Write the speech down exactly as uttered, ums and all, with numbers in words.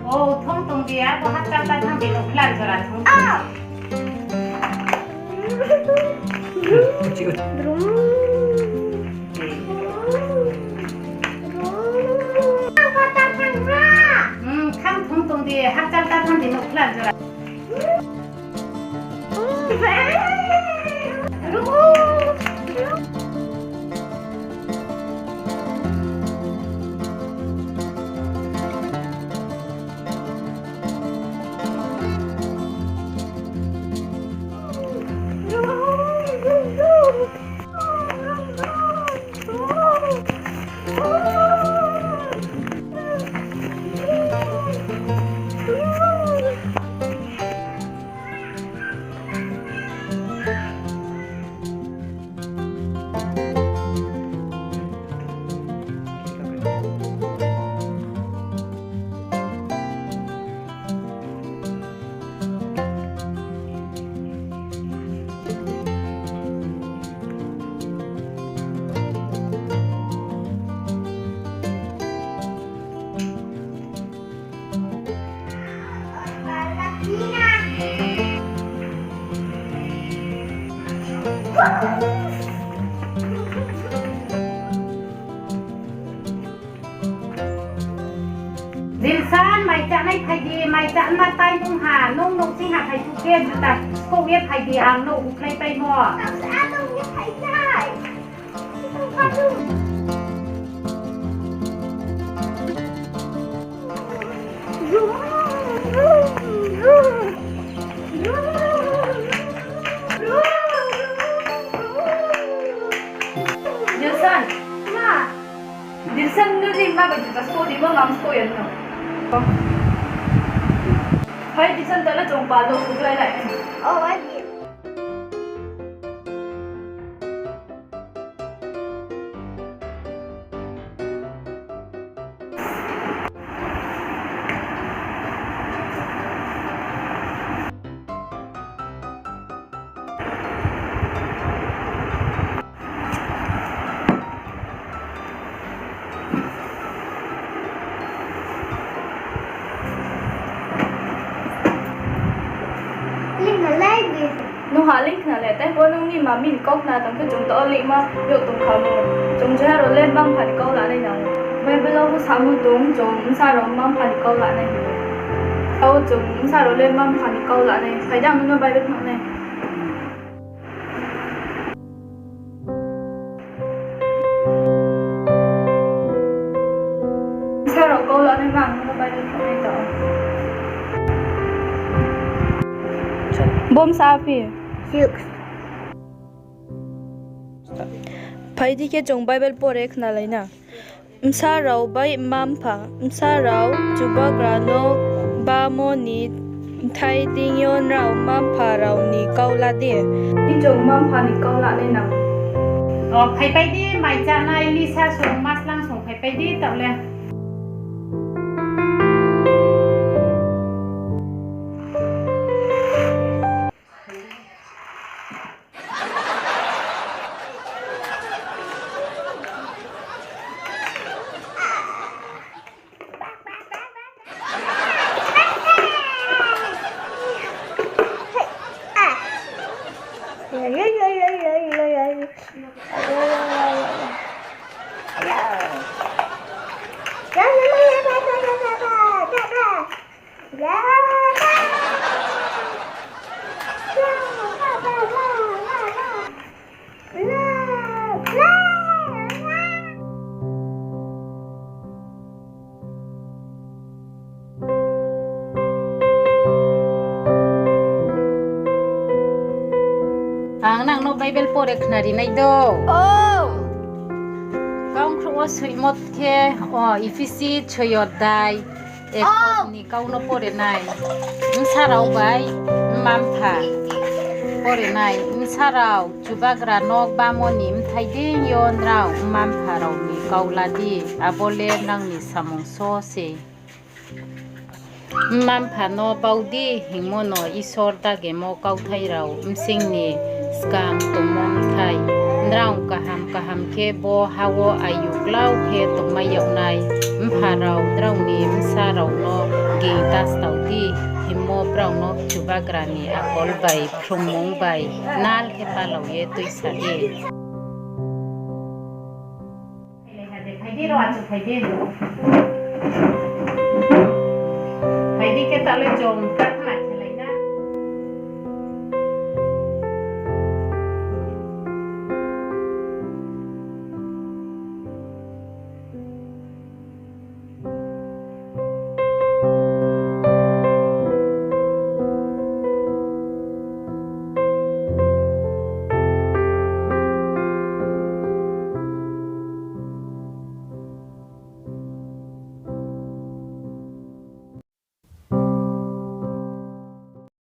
O, thong tong di, abo hakchal ta thang di, no plan jora thong tong di. Hmm, thang thong tong di, hakchal ta thang di, no plan jora. Dilson, mai chánai phai di, mai cháma tai nung ha, nung nouhsing ha phai phuh khe juta skouh ye phai di, ang nouh bukhlai paimo. Dilson. Ma. Dilson, nung ni ma bai juta skouh di, bo ngam skouh ya no. Phai Dilson, tala chong pa lo, kuklai lai. O, ani. Nung ha link khna le, tei bo nung ni mami ni kau khna tong khe chung to link ma yo tong kha mo. Chung jeha rao le mma-mpha ni kau lanai nang. Bible wo bo samo tong, chung bsa rao mma-mpha ni kau lanai. Tao chung bsa rao le mma-mpha ni kau lanai. Phai di, ang nung no Bible phnuh nai. Bsa rao kau lanai ma, ang no Bible phnuh nai tao. Bo bsa phi? Phai di khe chung Bible pore khnalai na. Bsa rao bai mma-mpha, bsa rao Chubagra no bamo ni thai deing yo nrao mma-mpha rao ni kau la di. Chung mma-mpha ni kau lanai nang. O, phaipai di, mai chánai, Lisa song, Maslang song, phaipai di, taoh le. Ang nang no Bible pore khnari nai do. Kau khrouh wo soimo khe, o, Ephesi soi adhyay, ek pad ni kau no pore nai. Bsa rao bai mma-mpha. Pore nai, bsa rao, Chubagra no gbamo ni bthai deing yo nrao mma-mpha rao ni kau la di, abo le nrao ni samung só se. Mma-mpha no bau di hingmo no Isor dagemo kauthai rao bsing ni skang tongmo bthai. Nrao kaham kaham khe bo ha wo ayu klau khe tongmai yag nai. Mpha rao, nrao ni bsa rao no ging ta stao di, hingmo brao no Chubagra ni akol bai phrungmung bai nal khe palao ye tuisa di. Phai di, ro achu phai di. Phai di khe ta le chung